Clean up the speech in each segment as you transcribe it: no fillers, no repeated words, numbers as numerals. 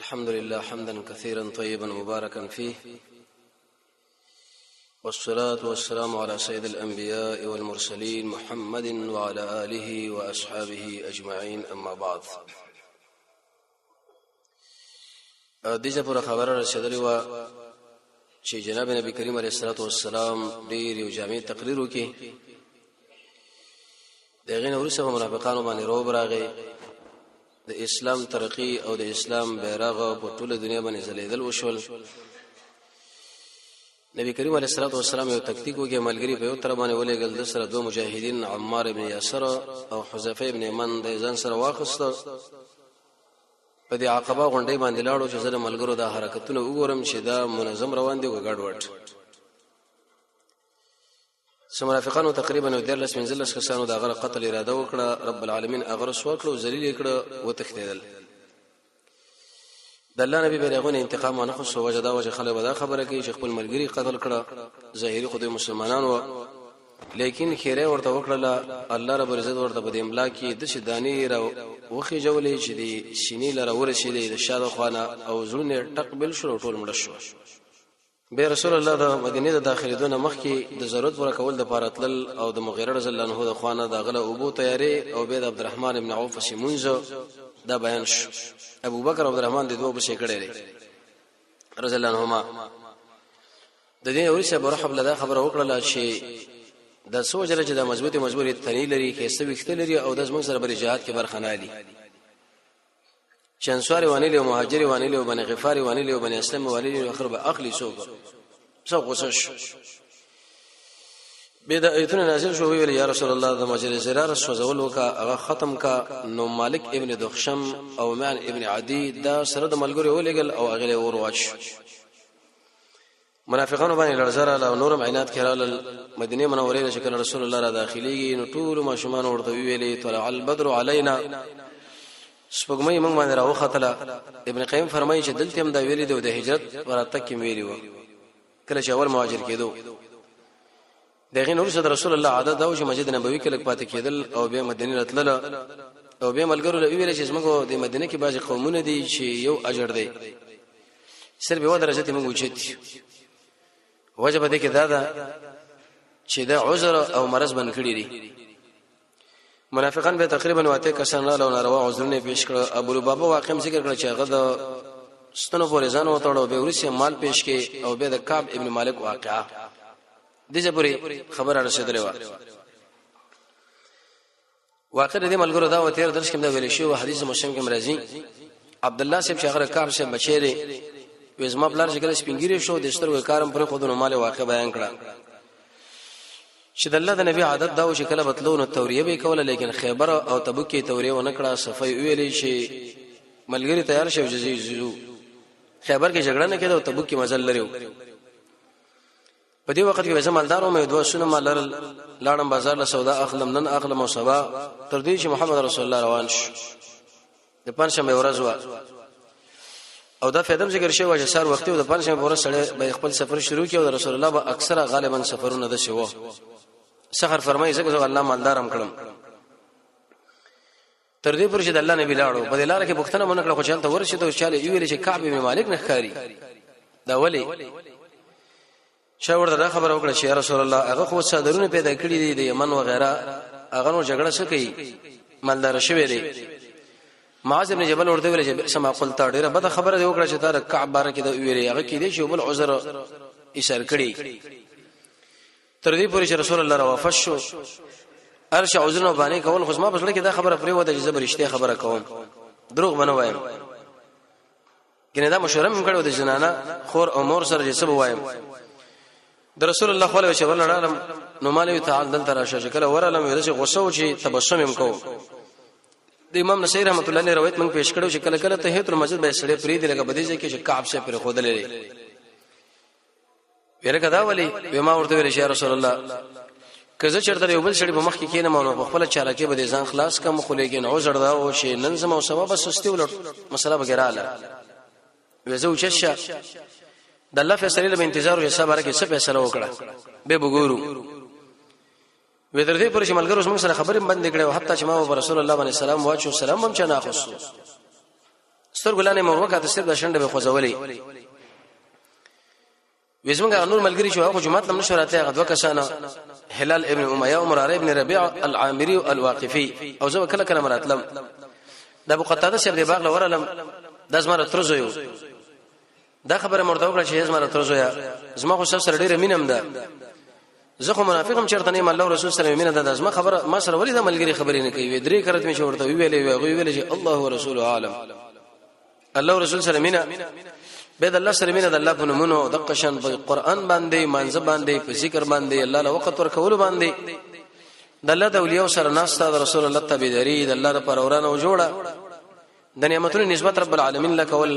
الحمد لله حمدا كثيرا طيبا مباركا فيه، والصلاة والسلام على سيد الأنبياء والمرسلين محمد وعلى آله وأصحابه أجمعين، أما بعد. دې پوره خبره رسیدلې و چې جناب نبی کریم علیه الصلاۃ والسلام ډیر یو جامع تقریر وکړي. دغه نور سره منافقانو باندې روب راغی، د اسلام ترقی او د اسلام بیرغ په ټوله دنیا باندې ځلیدل وشول. نبی کریم علیه الصلاۃ والسلام یو تکتیک وکړ، ملګری په یو تر باندې ولېګل، د سره دوه مجاهدین عمار ابن یاسر او حذیفه ابن یمن د ځان سره واخست. په دې عقبه غونډې باندې لاړو چې زه د ملګرو دا حرکتونه وګورم چې دا منظم روان دي او ګډوډ. سمرافقانو تقریبا 13 15 کسانو د غره قتل اراده وکړه. رب العالمین هغه رسوا کړو، ذلیل کړه، وتښتیدل. د الله نبی بیرغونه انتقام ونه خو وجه دا وجه خلک به دا خبره کوي چې خپل ملګری قتل کړه، ظاهري خو د مسلمانانو، لیکن خیره ورته وکړه. الله رب عزت ورته په دې املا کې د شدانی را وخی جوړې چې دی سینې لره ورسېدې د شاده خوانه او زړونه ټق بل شو، ټول مړ شو. به رسول الله د مدینه د داخليدو نه مخکې د ضرورت پوره کول د پاره تلل او د مغیره رضی الله عنه د خوانه د غله اوبو تیارې او به د عبدالرحمن ابن عوف سیمونځ دا بیان شو. ابو بکر عبدالرحمن د دوه بشي کړي رضی الله عنهما. د دې ورسره برحب لدا خبره وکړه چې د سوجره چې د مضبوطی مجبورې تنی لري، کې سوي خته لري او د زموږ سره بری جهاد کې برخه نه لري، چې انصار وانه له مهاجر وانه له بني غفار وانه له بني اسلم وانه له اخر به اخلي سوق څو غوسه شو. به د ایتونه نازل شو، ویل یا رسول الله د مسجد زرار سوزول وکا هغه ختم کا. نو مالک ابن دخشم او معن ابن عدی دا سره د ملګری ولېګل او هغه له اور واچ. منافقانو باندې لړزره له نورم عینات کړه. مدینه منورې چې کله رسول الله را داخليږي نو ټول ماشومان ورته ویلې طلع البدر علينا، سپوږمۍ موږ باندې راوختله. ابن قیم فرمایي چې دلته هم دا ویلي دی او د هجرت ورته کې ویلي و کله چې اول مهاجر کېدو. دغه نور صد رسول الله عادت دا و چې مسجد نبوي کې لږ پاتې کېدل او بیا مدینه راتلل او بیا ملګرو له ویل چې زموږ د مدینه کې بعضې قومونه دي چې یو اجر دی، صرف یو درجه ته موږ اوچت. وجه په دې کې دا ده چې دا عذر او مرض بن کړی دي. منافقان به تقریبا واته کسان له ناروا عذرونه پیش کړ. ابو لبابه واقعا ذکر کړ چې هغه د ستنو پورې ځان وتړو، به ورسې مال پیش کړي او به د کعب ابن مالک واقعا دې پورې خبره رسیدلې و. واقع دې ملګرو دا و تیر درس کې دا ویل شو، حدیث مسلم کې مرضی عبد الله صاحب چې هغه کعب صاحب بچی دی، وې زما پلار چې کله سپینګری شو د سترګو کارم پر خودونو مال واقع بیان کړه چې د الله د نبی عادت دا و چې کله بتلو نو توریه به کوله، لیکن خیبر او تبوک کې توریه ونه کړه. صفای ویلې چې ملګری تیار شو جزې خیبر کې جګړه نه کېده او تبوک کې مزل لري. په دې وخت کې زه مالدار وم، دوه سونه مال لرل، لاړم بازار له سودا اخلم، نن اخلم او سبا، تر دې چې محمد رسول الله روان شو. د پنځشنبه ورځ وه او دا فیدم ذکر شوی چې سار وختي او د پنځشنبه ورځ سره به خپل سفر شروع کړي او د رسول الله به اکثره غالبا سفرونه د شوو. سخر فرمایي زه الله مالدارم کړم. تر دې پورې چې د الله نبی لاړو په دې لار کې پوښتنه مونږ کړه، خو چلته ورسېدو چاله یو ویل چې کعب بن مالک نه ښکاری دا ولی چا ورته دا خبره وکړه چې یا رسول الله هغه خو صادرونه پیدا کړی دي د یمن و غیره، هغه نو جګړه څه کوي، مالدار شوی دی. معاذ ابن جبل ورته ویل چې سما قلت ډیره بده خبره دی وکړه چې دا کعب باره کې دا ویلې، هغه کې دی چې بل عذر اشاره کړی. تر دې پورې چې رسول الله را واپس شو، ارشه عذرونه باندې کول، خو زما په زړه کې دا خبره پرې وته چې زه رښتیا خبره کوم، دروغ بنه وایم. ګنې دا مشوره مې کړو د زنانه خور او مور سره چې څه وایم. د رسول الله خو له چې ورلړم نو مالوی تعالی دلته راشه، چې کله ورلم ویل چې غوسه و چې تبسم یې کو. د امام نصیر رحمت الله علیه روایت موږ پیش کړو چې کله کله تحیت المسجد به سړی پری دی لکه بدیځ کې چې کعب سے پر خودلې ویره دا ولی وما ورته ویل چې رسول الله که زه چرته یو بل سړي په مخ کې کینم نو په خپل چالاکي به ځان خلاص کم، خو لیکن عذر دا و چې نن زما او سبا بس سستی ولر مسله به ګراله وزه وچشه د الله فیصله له انتظار او حساب راکې څه فیصله وکړه به وګورو. وې تر دې پورې چې ملګرو زموږ سره خبرې بند کړې او حتی چې ما رسول الله باندې سلام واچو سلام هم چا نه اخستو. سترګو لاندې مور وکاته، صرف د شنډه به خوځولې. وزمنګ نور ملګری چې هغه جماعت لم نشو راته، هغه دوه کسانه، هلال ابن امیه او مراره ابن ربيع العامري الواقفي، او زه کله کله مراتلم. د ابو قتاده صاحب د باغ لورلم، د زمره ترزو یو دا خبره مرته وکړه چې زمره ترزو یا زما خو سره ډیره مینم ده، زه خو منافقم چرته نه، الله رسول سره مینه ده، زما خبره ما سره ولې د ملګری خبرې نه کوي؟ درې کرت مې ورته ویلې، وی ویلې چې الله ورسول عالم، الله رسول سره مینا به د الله سره مینا، د الله په نومونو، د قشن په قران باندې، مانځ باندې، په ذکر باندې، الله له وخت ورکول باندې، د الله د اولیاء سره ناسته، د رسول الله تابعداري، د الله لپاره ورانه جوړه، د نعمتونو نسبت رب العالمین لکول،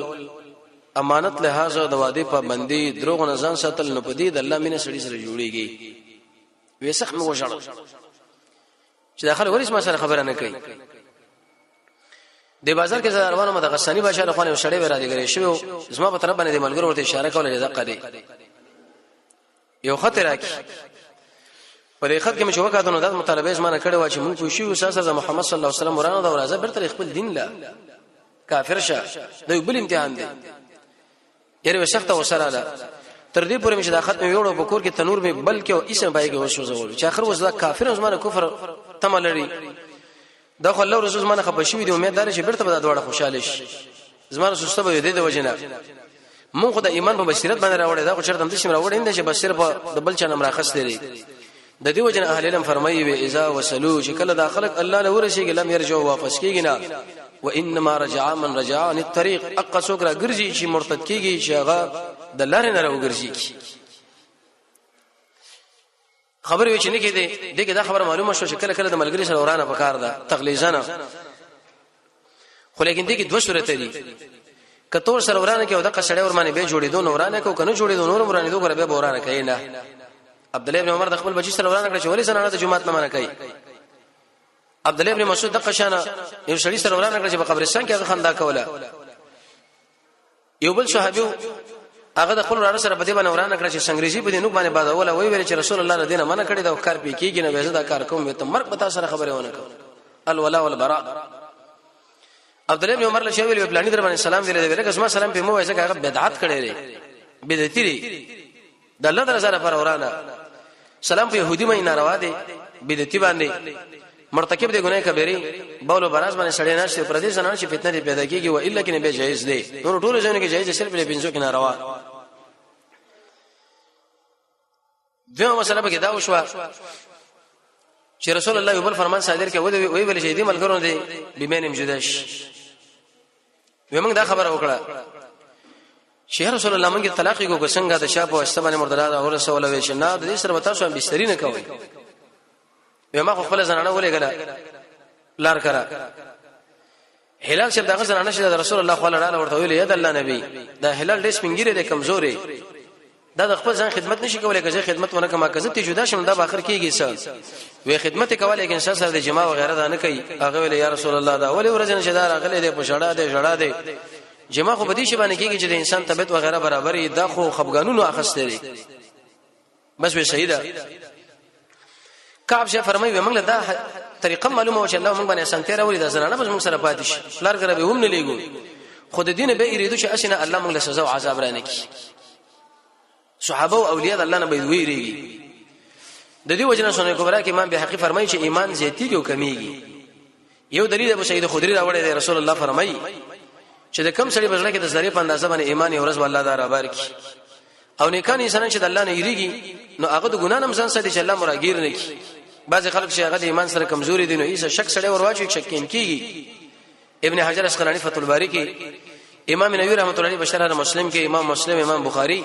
امانت لحاظ، د وعده پابندي، دروغ نه ځان ساتل، نو پدې د الله مینه سړي سره جوړیږي. وې سخت مو وژړل چې داخله ورس ما سره خبره نه کوي. د بازار کې زه روانم، د غسانی بادشاہ له خوانه شړې ورا دي غري شو، زما په طرف باندې د ملګرو ورته اشاره کوله چې دقه دی یو خط راکی. په دې خط کې مې چې وکړ نو د مطالبه زما نه کړې و چې مونږ پوښیو ساسه د محمد صلی الله علیه وسلم ورانه دا ورځه برته خپل دین لا کافر شه، دا یو بل امتحان دی. یاره سخته وسره ده، تر دې پورې مې چې دا خط مې ویوړو، په کور کې تنور مې بلکې او اسم پای کې وسوځول چې اخر وسه دا کافر زما کفر تم لري، دا خو الله رسول زما نه خپه شوی دی، امید دار چې بیرته به دا دواړه خوشاله شي. زما رسول سبا دې د وجنه مونږ خو د ایمان په بصیرت باندې راوړی، دا خو چرته هم دې راوړی نه چې بس صرف د بل چا نم راخستې دی. د دې وجنه اهل علم فرمایي وی اذا وصلوا، چې کله دا خلق الله له ورسیږي، لم يرجعوا، واپس کیږي نه، وانما رجع من رجع عن الطريق، اقا څوک را ګرځي چې مرتد کیږي چې هغه د لارې نه راوګرځي. خبرې وچ نه کېدې. دغه دا خبره معلومه شو چې کله کله د ملګری سره ورانه پکار ده تغلیظنه، خو لیکن دې کې دوه صورت دي: کتور سره ورانه کې او د قصړې ور باندې به جوړې دو ورانه کو کنه جوړې دو نور ورانه دو غره به ورانه کوي نه. عبد الله ابن عمر د خپل بچی سره ورانه کړ چې ولې زنانه د جمعات نه منع کوي. عبد الله ابن مسعود د قشانه یو سړي سره ورانه کړ چې په قبرستان کې هغه خندا کوله. یو بل صحابي هغه د خپل وراره سره په دې باندې ورانه کړ چې سنگریزي په دې نوک باندې بادوله، وی ویل چې رسول الله دینه منع کړی دا کار پی کیږي نه، وځه دا کار کوم ته مرګ پتا سره خبره ونه کوم. الولا والبراء. عبد الله بن عمر له شویل پلاني در باندې سلام دی ویل که زما سلام په مو وایي، هغه بدعت کړی دی، بدعتي دی، د الله درزه لپاره ورانه سلام په يهودي مې ناروا دی، بدعتي باندې مرتکب دی ګناه کبیره، بول براز باندې سړی ناشته پر دې زنان چې فتنه دې پیدا کیږي، و الا کې نه به جایز دی، نور ټول ځایونو کې جایز، صرف له بنځو کې ناروا. دیمه مسله به دا وشوه چې رسول الله یو بل فرمان صادر کړ، وی ویل چې دې ملګرو دې بیمنم جدا شي. وی موږ دا خبره وکړه چې رسول الله موږ طلاق کو څنګه د شاپ او استبانه مردلا او رسول الله وی چې نه، د دې سره تاسو هم بستری نه کوي. وی ما خو خپل زنانه ولېګله لار کرا. هلال چې دغه زنانه چې د رسول الله خو لاله ورته ویل، یا د الله نبی، دا هلال ډېر سپینګری دی، کمزوري، دا د خپل ځان خدمت نشي کولای، که زه خدمت ونه کوم، که زه ته جدا شم دا به اخر کیږي څه؟ وی خدمت کولای کې انسان سره د جما وغیرہ دا نه کوي. هغه ویل یا رسول الله، دا ولې ورځ نه چې دا راغلی دی، په ژړا دی، ژړا دی، جما خو بدی شي باندې کیږي چې د انسان طبيعت وغیرہ برابرې، دا خو خفګانونو اخستې دي بس. وی صحیح ده. کعب شه فرمایي موږ له دا طریقه معلومه و چې الله موږ باندې اسانتیا راوړي، دا زنانه بس موږ سره پاتې شي، لار ګره به هم نه لیګو، خو د دین به یریدو چې اسنه الله موږ له سزا او عذاب رانه کی. صحابه او اولیاء د الله نه به ویریږي. د دې وجنه سنن کبرا کې امام بهقي فرمایي چې ایمان زیاتیږي او کمیږي. یو دلیل ابو سعید خدری راوړی دی، رسول الله فرمایي چې د کم سړي بزړه کې د ذری په اندازه باندې ایمان یو ورځ والله دار بار کی، او نیکان انسانان چې د الله نه یریږي نو هغه د ګنا نم ځان ساتي چې الله مراګیر نه کی. بعض خلک چې هغه د ایمان سره کمزوري دي نو ایسه شک سړی ورواچي شکین کیږي. ابن حجر عسقلانی فتح الباری کې، امام نووي رحمت الله علیه بشرح مسلم کې، امام مسلم، امام بخاری،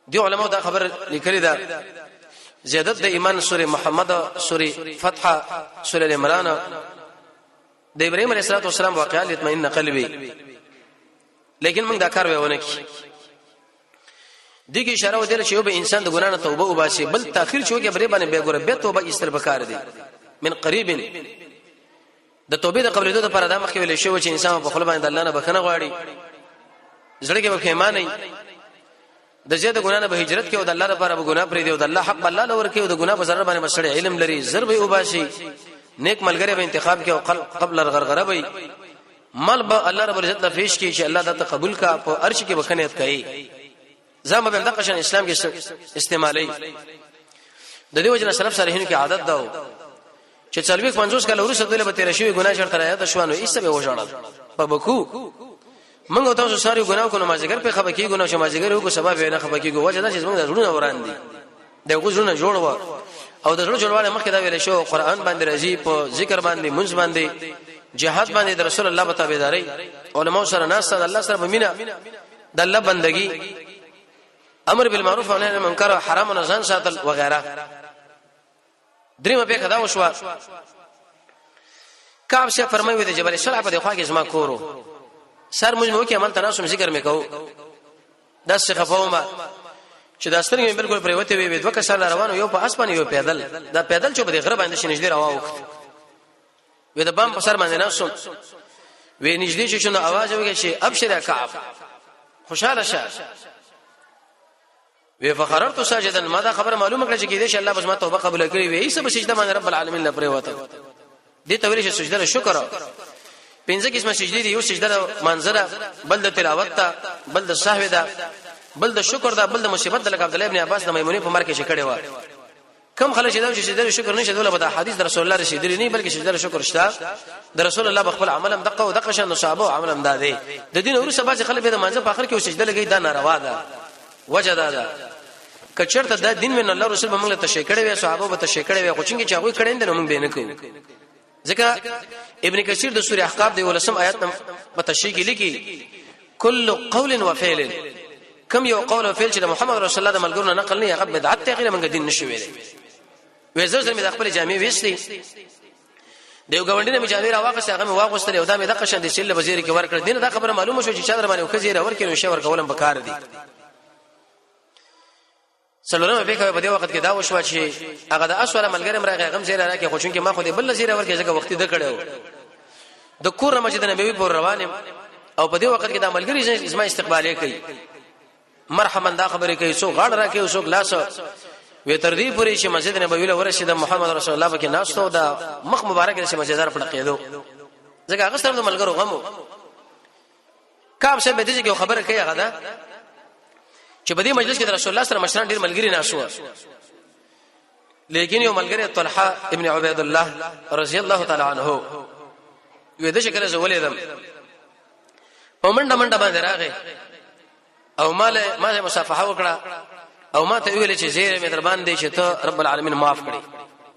دی علماء دا خبر لیکلې ده زیادت د ایمان سوره محمد، سوره فتح، سوره عمران، د ابراهیم علیه السلام واقعا لطمئن قلبي، لیکن موږ دا کار وونه کی. دغه اشاره ودل چې یو به انسان د ګنا نه توبه وباسي، بل تاخير چې وکي بری باندې به ګوره به توبه ایستل پکار دي من قریب. د توبې د قبلېدو لپاره دا مخکې ویل شوی چې انسان په خپل باندې د الله نه بخنه غواړي، زړه کې به پښیمانه وي، د زیاده ګنا نه به هجرت کوي او د الله لپاره به ګنا پرې دی او د الله حق الله لور کوي او د ګنا په ضرر باندې مسړی علم لري، زر به وباسي، نیک ملګری به انتخاب کوي او قبل غرغره وي. مال به الله رب العزت له پیش کی چې الله دا ته قبول کا، په ارش کې بخنیت کوي، زما به دغه شان اسلام کې استعمالي. د دې وجه سلف صالحینو کې عادت داو چې څلوي 50 کال ورسته دوی به تیر شوی ګناه شرط راځي شوانو ایسه به وژړل په بکو. موږ تاسو ساری ګناه کو نمازګر په خبر کې ګناه شو، مازیګر وکړو سبب نه خبر کېږي. وجه دا چې موږ د زړونه وران دي، د غوښونه جوړ و او د زړه جوړواله مخکې دا ویل شو، قران باندې راځي، په ذکر باندې، منځ باندې، جهاد باندې، د رسول الله په تابعداري، علماء سره ناس، د الله سره مینا، د الله بندگی، امر بالمعروف او نهی عن المنکر، حرام نه ځان ساتل وغیرہ. دریمه پیښه دا وشوه، کعب شه فرمایي د جبل شرع په خوا کې زما کورو، سر موږ مو کې عمل تناسب ذکر میکاو، دا څه خفومه چې دا سترګې بالکل پریوته وي. دوه کسان روانو، یو په اسمان یو پیدل. دا پیدل چې په غره باندې شنځ راوخت وې، د بام په سر باندې ناسم وې، نږدې چې شنو आवाज وکړي چې ابشر کعب، خوشاله شه. وی فخررت ساجدا، ما دا خبره معلومه کړه چې کېدې چې الله بس ما توبه قبول کړي. وی ایسه په سجده باندې رب العالمین نه پرې وته. دې ته ویل شي سجده شکر. پنځه قسمه سجدي دي، یو سجده منظره، بل د تلاوت ته، بل د سهو ده، بل د شکر ده، بل د مصیبت ده. لکه عبد الله ابن عباس د میمونې په مرګ کې کړي و. کم خلک چې دا چې سجده شکر نشه دوله به د حدیث د رسول الله رسیدلی نه، بلکې سجده شکر شته د رسول الله خپل عمل هم دقه او دقه شان صحابه عمل هم ده. د دین ورسره بعض خلک به د مانځه په اخر کې سجده لګي، دا ناروا ده. وجه دا ده کچرته دا دین من الله رسول به موږ له تشریح کړي وي، صحابه به تشریح کړي وي، خو چې هغه کړي نه موږ به نه کوو. ځکه ابن کثیر د سورې احقاف د ولسم آیات په تشریح کې لیکي کل قول وفعل، کم یو قول او فعل چې د محمد رسول الله د ملګرو نقل نه، هغه بدعت ته غیر موږ دین نشو ویلې. وې زه مې د خپل جامع وېستي، د یو ګاونډي نه مې جامې راواخیستې، هغه مې واغوستلې او دا مې دغه شان د سیل وزیر کې ورکړ. دین دا خبره معلومه شو چې چادر باندې وخزیر ورکړي نو شي ورکولم پکار دي. څلورمه پیښه په دې وخت کې دا وشوه چې هغه د اسوله ملګری مراغه غم زیره راکې، خو چونکه ما خو دې بل زیره ورکې ځکه وختي د کړو د کور مسجد نبوي پور روانم، او په دې وخت کې دا ملګری زما استقبال کوي، مرحبا دا خبرې کوي، څو غاړه راکې او څو لاس وی، تر دې پورې چې مسجد نبوي له ورسېد، محمد رسول الله پکې ناستو، دا مخ مبارک دې مسجد پر پړقېدو، ځکه هغه سره د ملګرو غمو. کعب صاحب دې کې خبره کوي، هغه ده چې په دې مجلس کې د رسول الله سره مشران ډیر ملګري ناسو، لیکن یو ملګری طلحه ابن عبید الله رضی الله تعالی عنہ وې د شکر زه ولیدم، په منډه منډه باندې راغی او مال ما مصافحه وکړه او ما ته ویل چې زیره مې در باندې چې ته رب العالمین معاف کړي.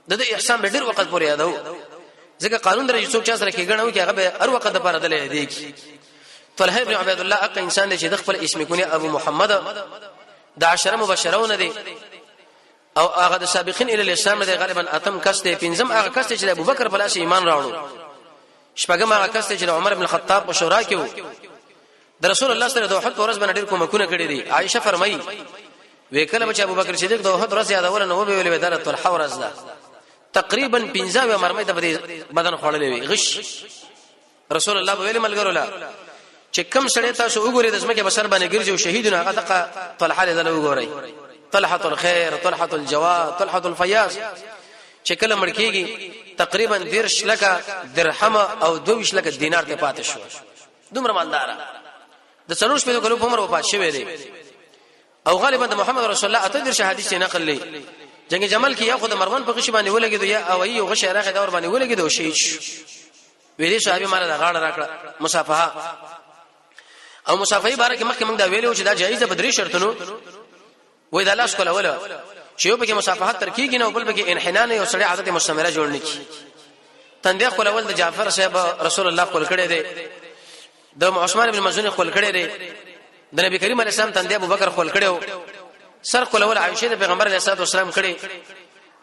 د دې احسان به ډیر وخت پورې یادو، ځکه قانون درې څوک چا سره کېګنه وکي هغه به هر وخت د پاره دلې دی کی. طلحه ابن عبید الله اق انسان دی چې د خپل اسم کونی ابو محمد، د عشره مبشرون دی او هغه د سابقین ال الاسلام دی، غالبا اتم کس دی، پنځم هغه کس دی چې د ابوبکر په لاس ایمان راوړو، شپږم هغه کس دی چې د عمر ابن الخطاب په شورا کې وو، د رسول الله صلی الله علیه وسلم د احد ورځ باندې ډېر کومکونه کړی دي. عائشه فرمایي وکله چې ابوبکر صدیق د احد ورځ یادول نو به ویل دا طلحه ورځ ده، تقریبا 15 مرمۍ د بدن خوړلې وي غش. رسول الله ویل ملګرو لا چې کم سړی تاسو وګورئ د زمکه بسر باندې ګرځي او شهیدونه هغه دغه طلحه له وګورئ، طلحه الخير، طلحه الجواد، طلحه الفياض. چې کله مړ کیږي تقریبا 13 لکه درهم او 22 لکه دینار ته پاتې شو، دومره مالدار، د څلور شپږ کلو په عمر وفات شوی دی. او غالبا د محمد رسول الله اته درش حدیث نقل لې، جنگ جمل کې یا خو د مروان په غشي باندې ولګید یا او یو غشي راغی دا ور باندې ولګید او شهید شو. ویلې صحابي مال د غاړه راکړه مصافحه. او مصافحه باره کې مخکې موږ دا ویلو چې دا جایز ده په درې شرطونو. وې دا لاس کوله ولا چې یو پکې مصافحه تر کېږي نه، بل پکې انحناء نه، یو سړی عادت مستمره جوړ نه کی. تندې خپل اول د جعفر صاحب رسول الله خپل کړي دی، د عثمان بن مزون خپل کړي دی، د نبی کریم علیه السلام تندې ابوبکر خپل کړي، سر خپل اول عائشه د پیغمبر علیه الصلاه والسلام کړي،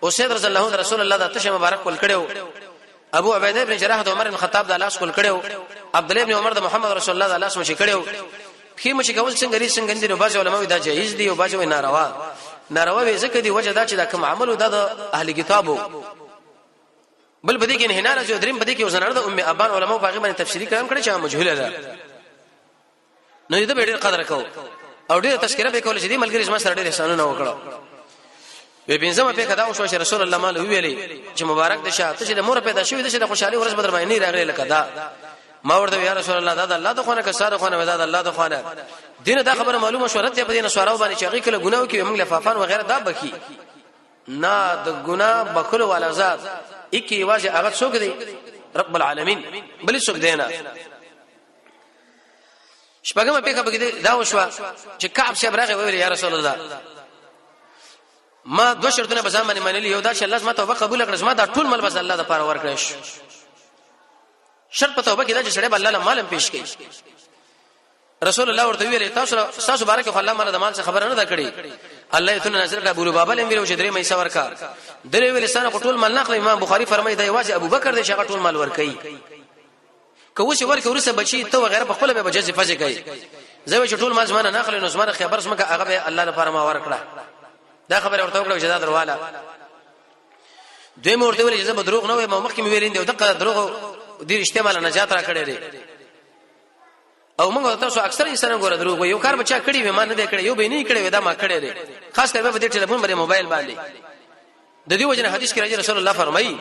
او سید رضی الله عنه رسول الله د تشه مبارک خپل کړي، ابو عبیده بن جراح د عمر بن خطاب د لاس خپل کړي، عبد الله بن عمر د محمد رسول الله د لاس مشي کړي. پخې مشي کول څنګه لري څنګه دي؟ نو بعض علماء دا جایز دي او بعض وی ناروا. ناروا وی ځکه دی وجه دا چې دا کوم عمل دا د اهل کتابو، بل بده کې نه نه راځي، دریم بده کې وزنه د ام ابان. علماء باغی باندې تفصیلی کلام کړی چې مجهوله ده. نو دې به ډېر قدر کو او ډېر تذکرہ به کول چې دې ملګری زما سره ډېر احسانونه وکړو. وی پنځمه پیښه دا وشو چې رسول الله مال ویلې چې مبارک دې شه، ته چې د مور پیدا شوې د خوشحالي ورځ بدر باندې راغلی لکه دا. ما ورته یا رسول الله، دا د الله د خونه که ساره خونه؟ دا د الله د خونه. دینه دا خبره معلومه شو، رد په دینه سوارو باندې چې هغه کله ګناو کې موږ لفافان وغیرہ دا بخي نه. د ګنا بخلو والا ذات اکی واجه هغه څوک دی؟ رب العالمین، بل څوک دی نه. شپږمه پیښه به دا وشوه چې کعب صاحب راغی، ویل یا رسول الله، ما دوه شرطونه په ځان باندې منلي، یو دا چې الله زما توبه قبول کړي، زما دا ټول مال بس الله د پاره ورکړي شي. شرط په توبه کې دا چې سړی به الله له مالم پیش کړي. رسول الله ورته ویل، تاسو بارک خو الله مال د مال څخه خبره نه ده کړې. الله یې تونه نازل کړ. ابو لبابه لم ویلو چې درې مې ورکا درې ویل سنه ټول مال نخله. امام بخاری فرمایي دا یوازې ابو بکر دی چې هغه ټول مال ورکړي، که وسی ورکه ورسه بچی ته وغیرہ په خپل به بجزي فزي کوي. زه چې ټول مال زمانه نه اخلي نو زمانه خبر سمکه هغه به الله لپاره ما ورکړه. دا خبره ورته وکړه چې دا درواله. دوی ورته ویل چې زه به دروغ نه وایم، مخکې مې ویلین دی دغه دروغ دې رښتیا مال نجات را کړی دی. او موږ تاسو اکثر انسانان ګوره دروغ، یو کار بچا کړی وي ما نه دی کړی، یو به نه کړی دا ما کړی دی، خاص کر په دې ټلیفون باندې، موبایل باندې. د دې وجنه حدیث کې راځي، رسول الله فرمایي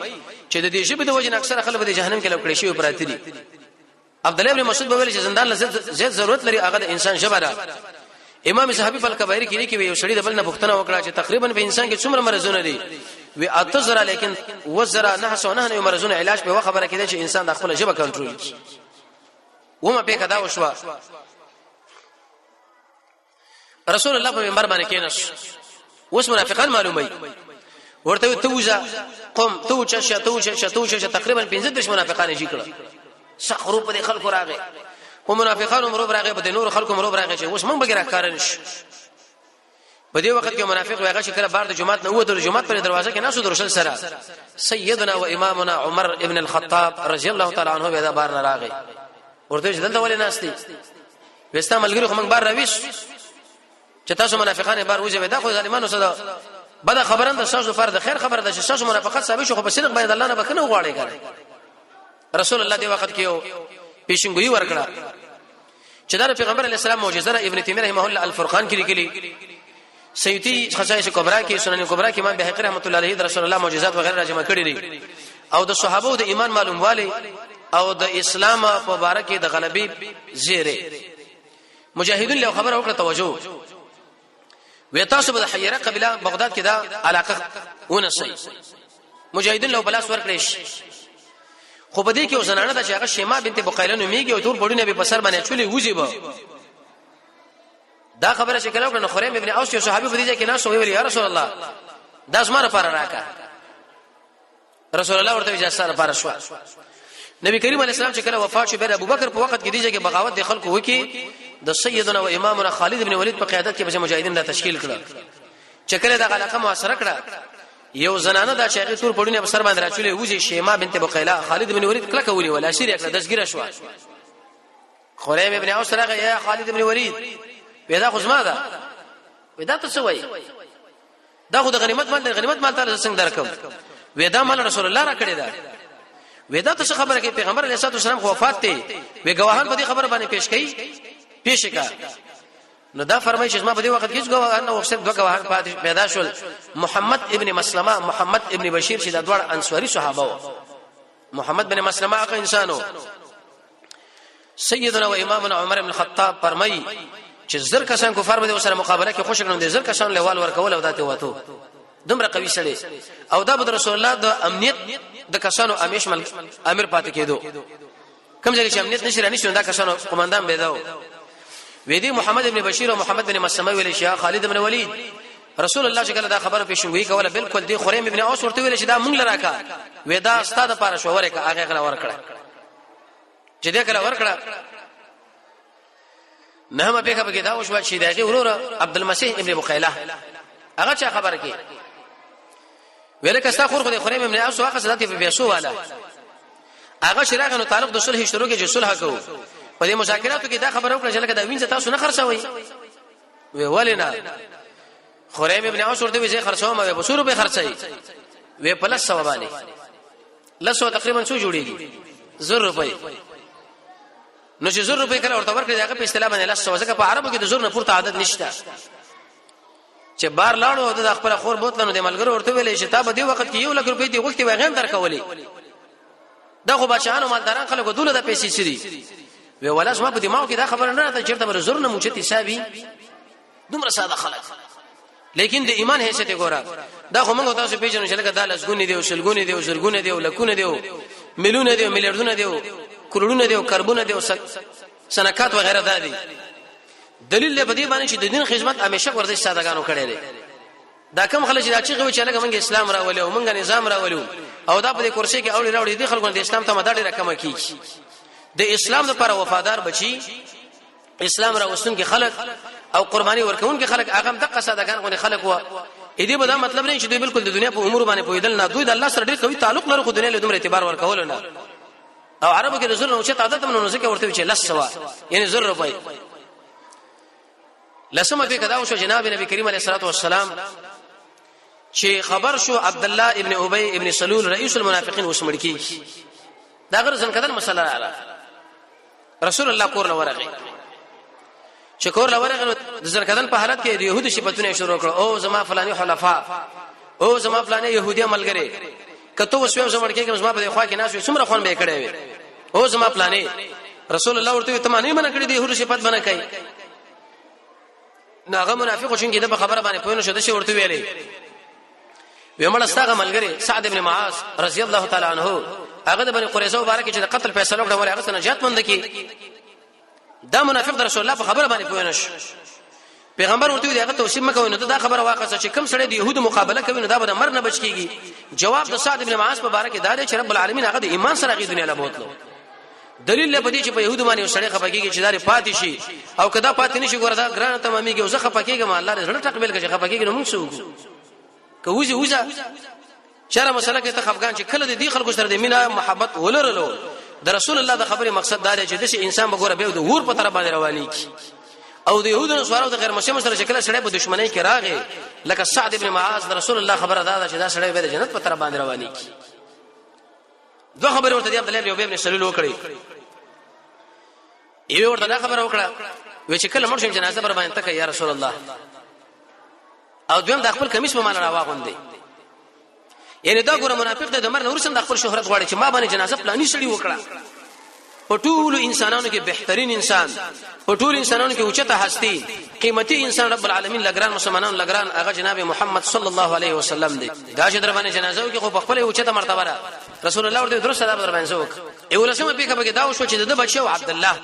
چې د دې ژبې د وجنه اکثر خلک په جهنم کې لوکړي شي پراته دي. عبد الله بن مسعود به ویل چې زندان له زیات ضرورت لري هغه د انسان ژبه ده. امام صحابي په کبایر کې لیکي، یو سړي د بل نه پوښتنه وکړه چې تقریبا په انسان کې څومره مرزونه دي؟ وی اتزرا، لیکن وزرا نه سو نه مرزونه علاج په خبره کې چې انسان د خپل ژبه کنټرول کړي. ومه په کدا وشوه، رسول الله په منبر باندې کېناست. اوس منافقان معلومي ورته ته وځه، قوم ته وچا ته وچا ته وچا. تقریبا 15 منافقان یې کړه، سخرو په خلکو راغی، په منافقانو مرو راغی، په نور خلکو مرو راغی چې اوس موږ بغیر کار نشو. په دې وخت کې منافق وایغه چې کله بار د جماعت نه وته، جماعت پر دروازه کې ناسو درشل سره سیدنا و امامنا عمر ابن الخطاب رضی الله تعالی عنہ به دا بار نه راغی، ورته چې دلته ولې ناشتي؟ وستا ملګری خو موږ بار راويش چې تاسو منافقان بار وځي، دا خو ظالمانو سره بده خبره ده، تاسو لپاره د خیر خبره ده چې تاسو منافقت ثابت شو، خو په صدق باندې الله نه بخنه وغواړي کنه. رسول الله دې وخت کې یو پیشنګوئی ورکړه چې دا پیغمبر علی السلام معجزه ده. ابن تیمیه رحمه الله الفرقان کې لیکلي، سیوطی خصائص کبرا کې، سنن کبرا کې، امام بهقي رحمۃ الله علیه د رسول الله معجزات وغیرہ راجمع کړی دي، او د صحابه د ایمان معلومواله او د اسلام په باره کې د غلبې زیره. مجاهدین له خبره وکړه، توجه وی، تاسو به د حیره قبیله بغداد کې دا علاقه ونسئ. مجاهدین له بلاس ورکړي شي، خو په دې کې زنانه ده چې هغه شیما بنت بقیله نومېږي او تور پړونه به په سر باندې چولې وځي به. دا خبره چې کله وکړه نو خریم ابن اوس یو صحابي په دې ځای کې ناست ویل، یا رسول الله، دا زما لپاره راکا. رسول الله ورته اجازه لپاره شو. نبی کریم علیه السلام چې کله وفات شو، بیا ابوبکر په وخت کې دیږي کې بغاوت د خلکو وکي، د سیدنا و امامنا خالد ابن ولید په قیادت کې به مجاهدین دا تشکیل کړه. چې کله دا علاقه محاصره کړه، یو زنانه دا چې هغه تور پړونه په سر باندې راچولې وځي، شیما بنت بقیله، خالد ابن ولید کله کولی ولا شری کړه، دستګیره شو. خریم ابن اوس راغی، یا خالد ابن ولید، پیدا خو زما ده. ودا ته څه وای؟ دا خو د غنیمت مال، د غنیمت مال تعالی څنګه درکم؟ ودا مال رسول الله را کړی دا. ودا ته څه خبره کې؟ پیغمبر علیه الصلاه والسلام خو وفات دی. وی گواهان په دې خبره باندې پیش کړي، پیش کا. نو دا فرمایي چې ما په دې وخت کې هیڅ گواهان نه وخت، دوه گواهان پاتې پیدا شول، محمد ابن مسلمه، محمد ابن بشیر، چې دا دوه انصاری صحابه وو. محمد بن مسلمه هغه انسانو، سیدنا و امامنا عمر بن الخطاب فرمایي چې زر کسان کفار به سره مقابله کې خوش کړم، د زر کسان لوال ورکول او داته وته دومره قوي سړی، او دا به رسول الله د امنیت د کسانو امیش مل امیر پاتې کېدو. کوم ځای چې امنیت نشي رانیشي دا کسانو قومندان به داو. وې دي محمد ابن بشیر او محمد بن مسلمه ویل شي خالد ابن ولید، رسول الله چې کله دا خبره پیشنګوي کوله، بالکل دی خریم ابن اوس ورته ویل چې دا مونږ لراکا. وې دا استاد لپاره شو ورکه، هغه غلا ورکړه. چې دې کله ورکړه، نه ما پیښه پکې دا وشو چې دغه ورور عبد المسیح ابن بقیله هغه چا خبره کې ویل کستا خور خو د خریم ابن اوس واخه ذاتي په بیسو والا هغه شراغ نو تعلق د صلح شروع کې چې صلح کوو. په دې مذاکراتو کې دا خبره وکړه چې لکه دا وینځ تاسو نه خرڅوي؟ وی ولنه. خریم ابن اوس ورته وی زه خرڅوم. وی په سور به خرڅوي؟ وی په لس سو باندې. لس سو تقریبا څو جوړیږي؟ زر روپۍ. نو چې زر روپۍ کله ورته ورکړي، هغه په اصطلاح باندې لس سو، ځکه په عربو کې د زر نه پورته عدد نشته. چې بار لاړو او د خپل خور بوتلنو د ملګرو ورته ویلې چې تا به دې وخت کې 1 لک روپۍ دی غوښتي وای غیم درکولې. دا خو بچانو مالداران خلکو دوله د پیسې سری وی ولا زما په دماغ کې دا خبره نه راته چیرته بر زر نه موچت حسابي دومره ساده خلک، لیکن د ایمان حیثیت ګوره. دا خو موږ تاسو پیژنو چې لکه دا لسګونی دی او شلګونی دی او زرګونه دی او لکونه دی او میلیونه دی او میلیاردونه دی او کروڑونه دی او کربونه دی او سنکات وغیرہ. دا دي دلیل له بدی باندې چې د دین خدمت همیشه ورزش سادهګانو کړی دی. دا کم خلک چې دا چې غوي چې لکه موږ اسلام راولو او موږ نظام راولو او دا په دې کرسي کې اوړي راوړي دي، خلکو د اسلام ته مدار ډیره کمه کیږي. د اسلام لپاره وفادار بچي، اسلام راوستون کې خلک او قرباني ورکون کې خلک هغه هم دغه سادهګان غونې خلک و. اې دې به دا مطلب نه چې دوی بالکل د دنیا په امور باندې پوهیدل نه، دوی د الله سره ډیر قوي تعلق لري، خو دنیا له دومره اعتبار ورکول نه. او عربو کې د زر نو چې عادت هم نو ځکه ورته چې لس سوا، یعنی زر روپۍ. لسمه په کدا وشو، جناب نبی کریم علیه الصلاه والسلام چې خبر شو عبد الله ابن ابي ابن سلول رئیس المنافقین وسمړ کی، دا غره ځن کدن مسله رااله. رسول الله کور لورغه، چې کور لورغه د ځن کدن په حالت کې د يهودي صفاتونه شروع کړ: او زما فلاني حلفا، او زما فلاني يهودي ملګری، کته وسوم زمړ کېږم، زما په خوا کې ناس څومره خون به کړی وي، او زما فلاني. رسول الله ورته ته معنی منع کړی دی يهودي صفات بنه کوي. ناغه منافق چې د خبره باندې پوه نه شو، د شي ورته ویلې وی مړ ستاغه ملګری سعد ابن معاذ رضی الله تعالی عنہ، هغه د بني قریظه مبارک چې د قتل فیصله وکړه، ولې هغه څخه نجات مند کی. دا منافق د رسول الله په خبره باندې پوه نه شو. پیغمبر ورته دی هغه توصیف مکوئ، نو دا خبره واخصه چې کم سړی د يهودو مقابله کوي نو دا به د مرګ نه بچ کیږي. جواب د سعد ابن معاذ په باره کې دا دی چې رب العالمین هغه د ایمان سره غي دنیا له بوتلو. دلیل له پدې چې په يهودو باندې سړی خپکیږي چې داري پاتې شي او کدا پاتې نشي، ګوره دا ګرانه تمامېږي او زه خپکیږم. الله دې زړه تقبل کړي، خپکیږي نو موږ څه وکړو؟ که وځي وځه چاره مسله کې ته خفقان چې کله د دې خلکو سره د مینا محبت ولرلو. د رسول الله د خبرې مقصد دا دی چې د انسان به ګوره به د ور په طرف باندې رواني کی، او د يهودو نصارو د غیر مسلمانانو سره چې کله سړی په دښمنۍ کې راغی لکه سعد ابن معاذ، د رسول الله خبره دا ده چې دا سړی به د جنت په طرف باندې رواني کی. دوه خبرې ورته دی عبد الله بن ابي بن سلول وکړي. یو ورته دا خبره وکړه وی چې کله مړ شم جنازه بر باندې تکه یا رسول الله، او دویم د خپل کمیس په معنا راواغوندي. یعنی دا ګوره منافق دی، د مرګ ورسم د خپل شهرت غواړي چې ما باندې جنازه پلاني سړي وکړه. په ټولو انسانانو کې بهترین انسان، په ټولو انسانانو کې اوچته هستی، قیمتي انسان، رب العالمین لګران مسلمانانو لګران هغه جناب محمد صلی الله علیه وسلم دی. دا چې در باندې جنازه وکړي خو په خپل اوچته مرتبه را رسول الله ورته درسته دا در باندې وک. یو لسمه پیښه به دا وشو چې د بچو عبد الله،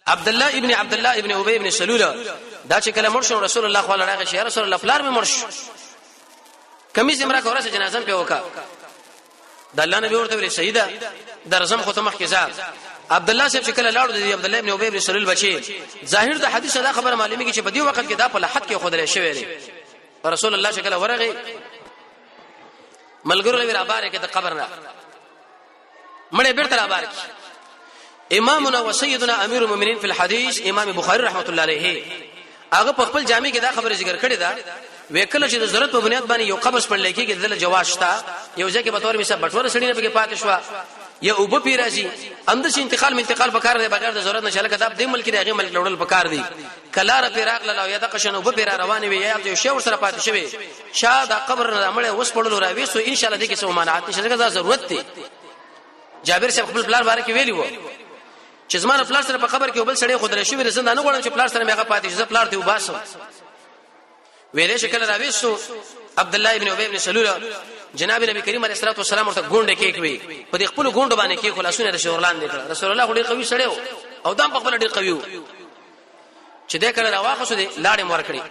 عبد الله ابن عبد الله ابن ابي ابن سلول، دا چې کله مړ شو رسول الله خو راغی چې رسول الله پلار مې مړ شو، کمیس امرا کوره جنازه په وکا. د الله نبی ورته ویل سیدا درزم خو ته مخکې ځه. عبد الله صاحب چې کله لاړ، د عبد الله ابن ابي ابن سلول بچي، ظاهر د حدیث دا خبره معلومیږي چې په دې وخت کې دا په لحد کې خودلې شوی دی. رسول الله چې کله ورغی ملګرو له راباره کې د قبر نه مړې بیرته رابار کی. امامنا و سیدنا امیر المؤمنین فی الحدیث امام بخاری رحمت الله علیه هغه په خپل جامع کې دا خبره ذکر کړې ده، وکله چې د ضرورت په بنیاد باندې یو قبض پړل کېږي دله جواز شته. یو ځای کې به تور مثال بټوره سړی نه پکې پاتې شو یا اوبه پی راځي، اندس انتقال انتقال پکار دی بغیر د ضرورت نه، چې لکه دا د ملک دی هغه ملک لوړل پکار دی. کلار پی راغله او یا د قشن اوبه پی را روانې وي یا یو شی ور سره پاتې شوی، شا دا قبر نه مړ وس پړلو راوي سو ان شاء الله دې کې څه ممانعت نشته، دا ضرورت دی. جابر صاحب خپل پلار باره کې ویلی وو چې زما پلار سره په قبر کې وبل سړی خو درې شوی، زه نه غواړم چې پلار سره مې هغه پاتې شي، زه پلار ته وباسم. ویلې شکل راويستو عبد الله ابن ابي ابن سلول، جناب نبی کریم علیه الصلاه والسلام ورته ګونډه کې کوي، په دې خپل ګونډو باندې کې خلاصونه د شورلان دي کړ. رسول الله ډیر قوي سړی او دام په خپل ډیر قوي چې دې کله راواخصو دې لاړې مور کړی.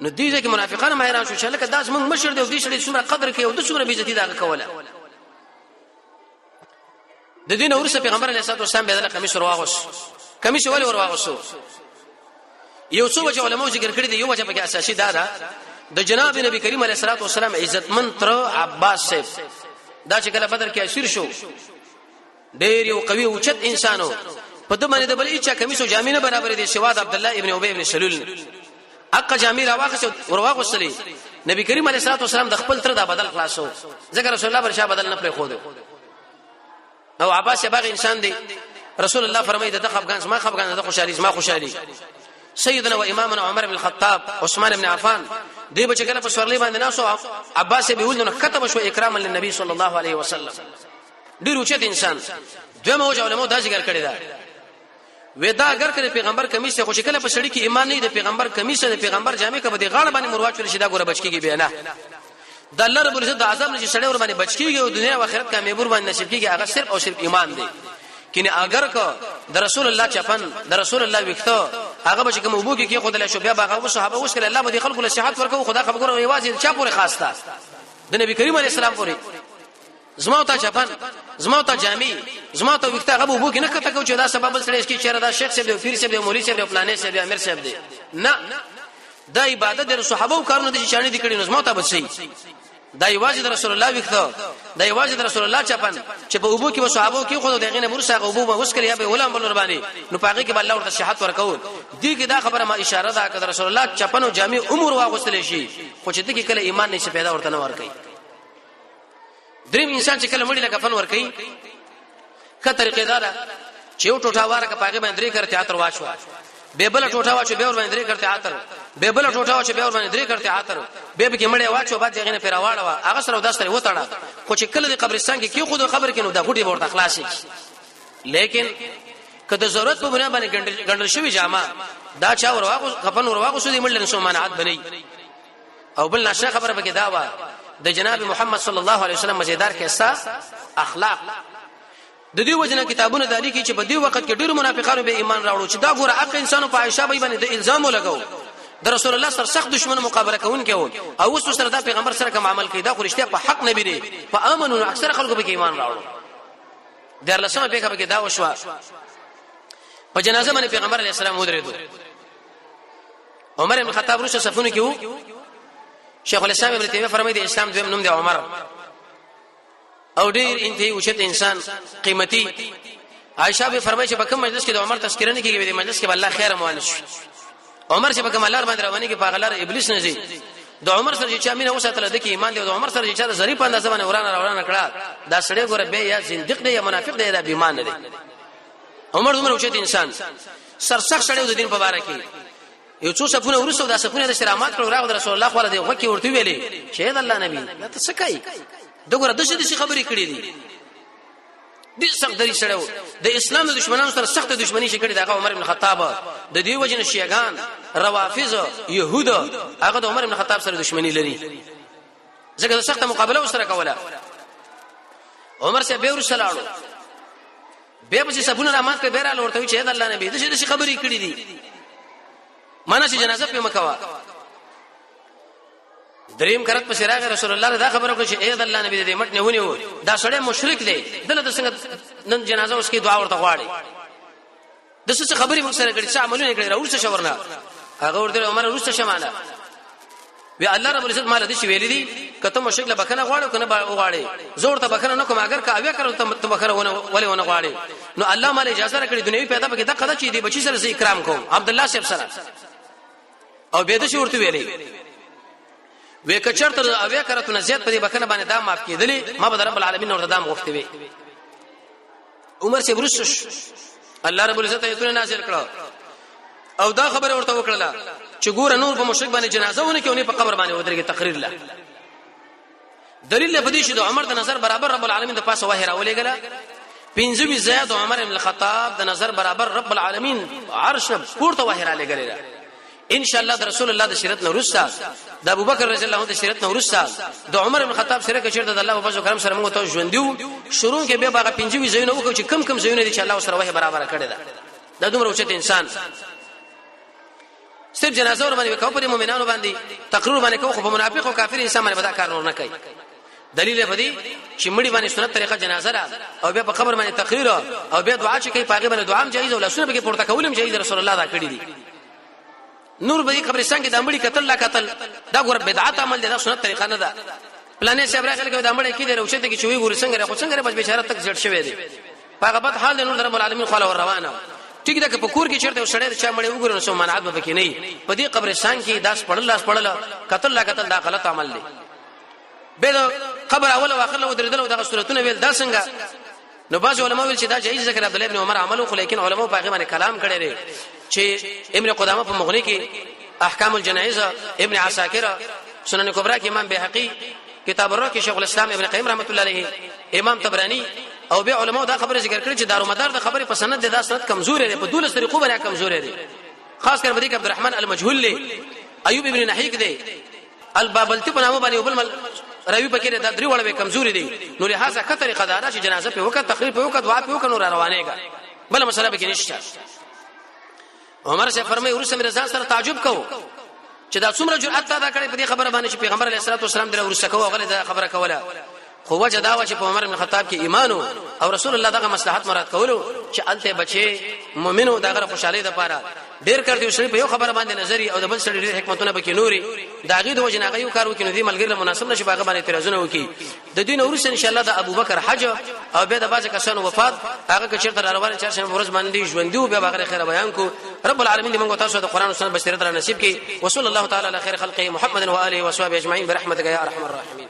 نو دې ځکه منافقان ما حیران شو چې لکه داس موږ مشر دی او دې سړي څومره قدر کوي او د څومره بیزتی دا کوله. د دین ورسره پیغمبر علیه الصلاه والسلام به د قمیص ورواغوس. قمیص ولې ورواغوسو؟ یو څو وجه علماء ذکر کړی دی. یو وجه پکې اساسي دا ده، د جناب نبی کریم علیه الصلاه والسلام عزتمن تر عباس صاحب دا چې کله بدر کې اسیر شو، ډیر یو قوي او چت انسانو، په دې باندې د بل هیڅ کمیس او جامې نه برابر دي سوا د عبد الله ابن ابي ابن سلول. اقا جامې راواخص ورواغوستلې، نبی کریم علیه الصلاه والسلام د خپل تر دا بدل خلاصو، ځکه رسول الله برشا بدل نه پرې خو دی او عباس باغ انسان دی. رسول الله فرمایي د خفقان زما خفقان، د خوشحالي زما خوشحالي. سیدنا و امامنا عمر بن الخطاب، عثمان بن عفان دی به چې کله په سورلي باندې ناسو، عباس به ولنو كتب شو اکراما للنبي صلی الله علیه وسلم. ډیر اوچت انسان. دویمه وجه علماء دا ذکر کړی دا، وې دا اگر کړي پیغمبر کمیس، خو چې کله په سړی کې ایمان نه دی، پیغمبر کمیس د پیغمبر جامې کبه د غاړه باندې مرواچول شي، دا ګوره بچ کیږي بیا نه. د الله رب العزت د عذاب نه چې سړی ور باندې بچ کیږي او دنیا او آخرت کامیاب ور باندې نصیب کیږي، هغه صرف او صرف ایمان دی. کینه اگر که د رسول الله چپن، د رسول الله وکته، هغه به کوم وبو کې خود له شو، بیا هغه صحابه اوس کله الله به خلکو له صحت ورکو. خدا خبر یوازې چا پورې خاص ده؟ د نبی کریم علی السلام پورې. زما ته چپن، زما ته جامي، زما ته وخت، هغه وبو کې نه کته کو چې دا سبب سره کې چیرې دا شیخ صاحب دی، پیر صاحب دی، مولوی صاحب دی، پلانې صاحب دی، امیر صاحب دی. نه، دا عبادت د صحابه کارونه دي چې چانه دي کړي، نو زما ته بچي دا یوازې د رسول الله وخته، دا یوازې د رسول الله چپن چې په اوبو کې صحابه کې خو دغه نه مرسه هغه اوبو وسکل یا به ولام بل باندې، نو پاګه کې الله ورته صحت ورکاو دی. کې دا خبره ما اشاره ده کړه، رسول الله چپن او جامع عمر واغستل شي، خو چې دغه کله ایمان نشي پیدا ورته نه ور کوي. دریم انسان چې کله مړی لکه فن ور کوي، ښه طریقې دا ده چې یو ټوټه واره که پاګه باندې درې کرته عطر واچو، به بل ټوټه واچو، به ور باندې درې کرته عطر، به بل ټوټه واچو، به ور باندې درې کرته عطر، به به کې مړی واچو، بعد دغه نه پر واړه هغه سره داس سره وتاړه. خو چې کله د قبرستان کې خود خبر کې، نو دا غټي ورته خلاص شي. لیکن که د ضرورت په بنا باندې ګندل شوی جامه دا چا ور واغو، کفن ور واغو سودی مړ نسو منعت بني. او بل نشه خبره پکې دا و، د جناب محمد صلی الله علیه وسلم مزیدار کیسه اخلاق، د دې وجنه کتابونه د لیکي چې په دې وخت کې ډېر منافقانو به ایمان راوړو چې دا ګوره حق انسانو په عائشه باندې د الزام ولګاو، د رسول الله سره سخت دشمن مقابله کوونکی وو، او اوس سره دا پیغمبر سره کوم عمل کوي، دا خو رښتیا په حق نبی دی. په امنو اکثر خلکو به ایمان راوړو. در لسمه پیښه به دا وشوه، په جنازه باندې پیغمبر علی السلام ودرېدو، عمر بن خطاب روسه صفونو کې وو. شیخ الاسلام ابن تیمیه فرمایي د اسلام دویم نوم دی عمر، او ډیر انتهایی اوچت انسان قیمتي. عائشہ به فرمایي چې په کوم مجلس کې د عمر تذکرہ نه کیږي، د مجلس کې به الله خیر موانس شي. عمر چې په کوم لار باندې رواني کې، په غلار ابلیس نه ځي. د عمر سره چې چا مینه وساتله، د کې ایمان دی. د عمر سره چې چا د ظریف اندازه باندې ورانه روانه کړه، دا سړی ګوره به یا زنديق دی یا منافق دی یا بیمان دی. عمر دومره اوچت انسان، سرسخت سړی د دین په باره کې. یو څو صفونه ورسره دا صفونه د شرامات کړو، راغ رسول الله خو له وکي ورته ویلې چې د الله نبی دا ته څه کوي؟ دغه د څه خبرې کړې دي. د سخت دری سره د اسلام د دشمنانو سره سخت دښمنی شي کړې دغه عمر بن خطاب. د دې وجنه شیعاګان، روافض، يهود هغه د عمر بن خطاب سره دښمنی لري، ځکه د سخت مقابله وسره کوله. عمر سره به ورسره لاړو، به پسې صفونه را مات کړ، به را ورته چې د الله نبی د څه خبرې کړې دي، مانه چې جنازه په مکوا. دریم کرت په راغی، رسول الله دا خبره کوي چې اے د الله نبی، دې مټ نه ونیو، دا سړی مشرک دی، دلته څنګه نن جنازه اوس کې دعا ورته غواړي؟ د څه خبرې موږ سره کړې، څه عملونه کړې، راوړ شورنه. هغه ورته عمر ورسته شمانه وی الله رب العزت مال دې شي ویلې دي کته مشرک له بخنه غواړو کنه غواړي، زور ته بخنه نه کوم، اگر کا اویا کړو ته بخنه ونه ولې ونه غواړي. نو الله مال اجازه راکړي، دنیوي پیدا پکې دغه چې دې بچی سره اکرام کوم عبد الله صاحب سره. او به دې شي ورته ویلې وې کچرته اویا کرتو نه زیات په دې بخنه باندې دا معاف کېدلې، ما به رب العالمین ورته دام غوښتې وي. عمر چې ورسش الله رب العزت ایتونه نازل کړه او دا خبره ورته وکړه چې ګوره نور په مشرک باندې جنازه ونه کې، ونه په قبر باندې ودرېږي تقریر له. دلیل په دې چې د عمر د نظر برابر رب العالمین د پاسه وحی راولېګله. پنځه زید عمر بن الخطاب د نظر برابر رب العالمین عرش پورته وحی را لګلې. ان شاء الله د رسول الله د شریعت نه ورسته، د ابوبکر رضی الله عنه د شریعت نه ورسته، د عمر بن خطاب سره کې چیرته د الله په فضل کرم سره موږ ته ژوند دیو شروع کې به باغ پنځه وی زینو وکړو چې کم کم زینو دي چې الله سره وحی برابر کړی ده. دا دومره اوچت انسان صرف جنازه ور باندې وکاو، پر مؤمنانو باندې تقریر باندې کو، خو په منافق او کافر انسان باندې بدا کار نور نه کوي. دلیل په دې چې مړي باندې سنت طریقه جنازه را او بیا په قبر باندې تقریر او بیا دعا چې کوي، پاګه باندې دعا هم جایز او لاسونه به پورته کولم جایز، رسول الله دا کړی دي. نور به قبرستان کې د مړي قتل لا قتل، دا ګور بدعت عمل دی، دا سنت طریقه نه ده. پلانې صاحب راغلی کې د مړي کې دی روشته کې چوي ګور څنګه، خو څنګه بس بیچاره تک جړ شوی دی، هغه بد حال دی، نور رب العالمین خو ور روانه. ټیک ده که په کور کې چیرته سړی د چا مړی وګوري نو منعت به پکې نه. په دې قبرستان کې داس پړل لاس پړل قتل لا قتل، دا غلط عمل دی. به قبر اول او اخر له درېدل او دغه صورتونه ویل دا څنګه؟ نو بعض علماء ویل چې دا جایز ذکر عبد الله ابن عمر عمل، خو لیکن علماء په هغه باندې کلام کړی دی چې ابن قدامه په مغنی کې، احکام الجنائز ابن عساکر، سنن کبرا کې امام بیهقي، کتاب الروح کې شیخ الاسلام ابن قیم رحمت الله علیه، امام طبرانی او بیا علماء دا خبره ذکر کړې چې دارومدار د خبرې په سند دا سند کمزوري دی، په دولس طریقو باندې کمزوري دی، خاص کر په دې کې عبدالرحمن المجهول دی، ایوب ابن نحیک دی، البابلتی په نامه باندې وبل مل راوی پکې دا درې وړه کمزوري دي. نو لہذا ښه طریقه دا ده چې جنازه په وکړه، تقریر په وکړه، دعا په وکړه، نور روانېږي، بل مسله به کې نشته. عمر صاحب فرمایي ورسره مې ځان سره تعجب کو چې دا څومره جرأت دا کړی په دې خبره باندې چې پیغمبر علیه الصلاه والسلام درې ورسره کوه غلې دا خبره کوله. خو وجه دا و چې په عمر بن خطاب کې ایمان او رسول الله دغه مصلحت مراد کولو چې الته بچي مؤمنو دغه خوشحالي د پاره ډیر کړ دی سړي په یو خبره باندې نظری او د بل سړي ډیر حکمتونه پکې نوري دا غي د وجه نه یو کار وکړي، نو دی ملګری له مناسب نشي باغ باندې اعتراضونه وکړي. د دین ورسره ان شاء الله د ابوبکر حج او بیا د باز کسانو وفات هغه که چیرته روانه چارشنبه ورځ باندې ژوندۍ او بیا باغره خیر بیان کو. رب العالمین دې موږ تاسو د قران او سنت بصیرت را نصیب کړي. وصلی الله تعالی علی خیر خلقه محمد و آله و صحبه اجمعین برحمتک یا ارحم الراحمین.